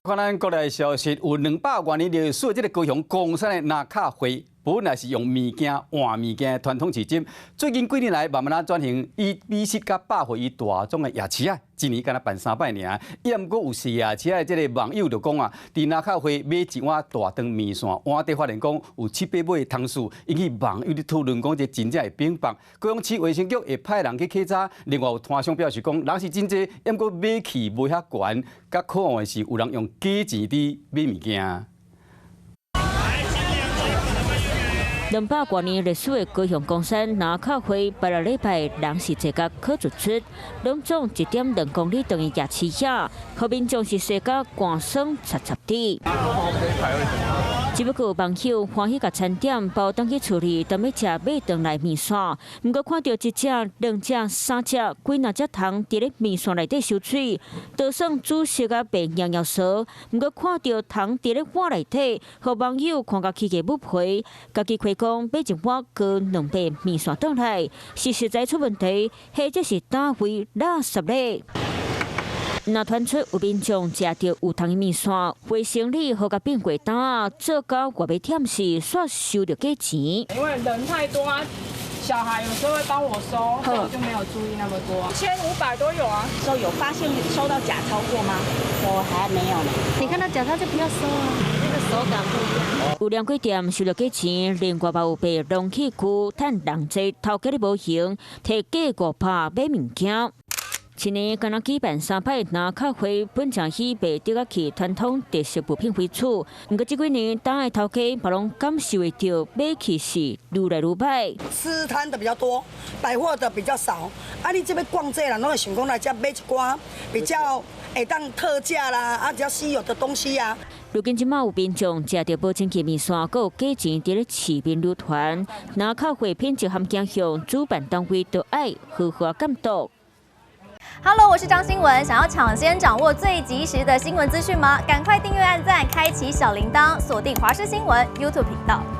看咱國內消息，有200多年歷史，這个高雄岡山的蜊仔會，本來是用物件換物件的傳統市集，最近幾年來慢慢仔轉型，以美食佮百貨為大宗的夜市啊，一年敢若辦三擺爾。抑毋過有食夜市的這个網友就講啊，佇蜊仔會買一碗大腸麵線，碗底發現講有七八尾蟲鼠，引起網友咧討論講這真正會變白。高雄市衛生局會派人去稽查，另外有攤商表示講，人是真濟，抑毋過買氣無遐懸，較可惡的是有人用假錢佇買物件。200多年歷史的高雄岡山蜊仔會，拜六禮拜人是濟甲可突出，攏總1.2公里長的夜市遐，予民眾是踅甲汗酸溼溼滴。只不過網友歡喜共餐點包轉去厝裡，當欲食買轉來麵線，毋過看著一隻、兩隻、三隻、幾若隻蟲佇咧麵線內底收喙，就算煮熟啊袂掕掕臊，毋過看著蟲佇咧碗內底，予網友看甲起雞母皮，家己開講買一碗高2倍麵線轉來，是實在出問題，或者是佗位垃圾咧？若傳出有民眾食著有蟲的麵線，衛生里予共變過擔，做到外欲忝時，煞收著假錢。因為人太多啊，小孩有時候會幫我收，所以我就沒有注意那麼多。1500都有啊。收有發現收到假鈔過嗎？我還沒有呢。你看到假鈔就不要收啊，那個手感不一樣。有兩幾店收著假錢，另外嘛有賣農器具、趁人濟頭家咧無閒，提價500買物件。一年敢若舉辦三擺蜊仔會，本正以賣得仔去傳統特色物品為主。毋過這幾年，檔的頭家嘛攏感受會著買氣勢愈來愈歹。吃攤的比較多，百貨的比較少。啊，你這欲逛這人攏會想講來遮買一寡比較會當特價啦，啊，比較稀有的東西啊。如今這馬有民眾食著無清氣麵線，閣有假錢佇咧市面流傳，蜊仔會品質和景象，主辦單位都愛好好監督。 Hello，我是張新聞，想要搶先掌握最及時的新聞資訊嗎？趕快訂閱、按讚、開啟小鈴鐺，鎖定華視新聞 YouTube 頻道。